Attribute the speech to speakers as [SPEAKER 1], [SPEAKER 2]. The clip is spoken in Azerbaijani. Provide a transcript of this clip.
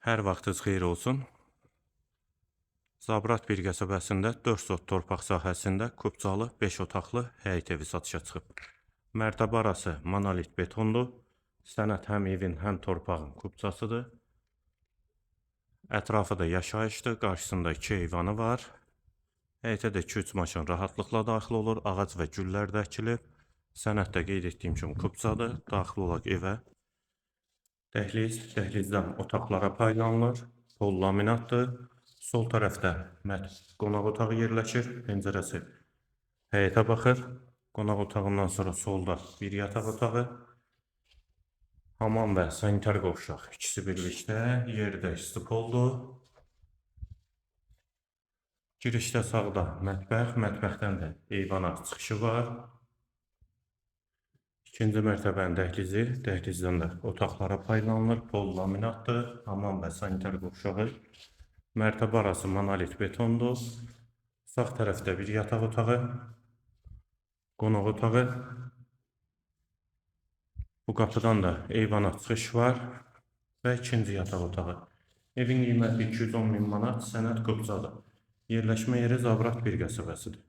[SPEAKER 1] Hər vaxtınız xeyir olsun. Zabrat bir qəsəbəsində 4 sot torpaq sahəsində kupçalı 5 otaqlı həyət evi satışa çıxıb. Mərtəbə arası monolit betondur. Sənəd həm evin, həm torpağın kupçasıdır. Ətrafı da yaşayışdır. Qarşısında 2 eyvanı var. Həyətə də 2-3 maşın rahatlıqla daxil olur. Ağac və güllər də əkilib. Sənəd də qeyd etdiyim kimi kupçadır. Daxil olaq evə. Dəhliz, dəhlizdən otaqlara paylanılır. Pol laminatdır. Sol tərəfdə qonaq otağı yerləşir. Pəncərəsi həyətə baxır. Qonaq otağından sonra solda bir yataq otağı. Hamam və sanitar qovşaq ikisi birlikdə. Yerdə istipoldur. Girişdə sağda mətbəx, mətbəxdən də eyvana çıxışı var. İkinci mərtəbənin dəhlizi, dəhlizdən də otaqlara paylanılır. Pol laminatdır, hamam və sanitar qovşağı. Mərtəbə arası monolit betondur. Sağ tərəfdə bir yataq otağı, qonaq otağı. Bu qapıdan da eyvana çıxış var və ikinci yataq otağı. Evin qiyməti 210 min manat, sənəd kupçadır. Yerləşmə yeri Zabrat bir qəsəbəsidir.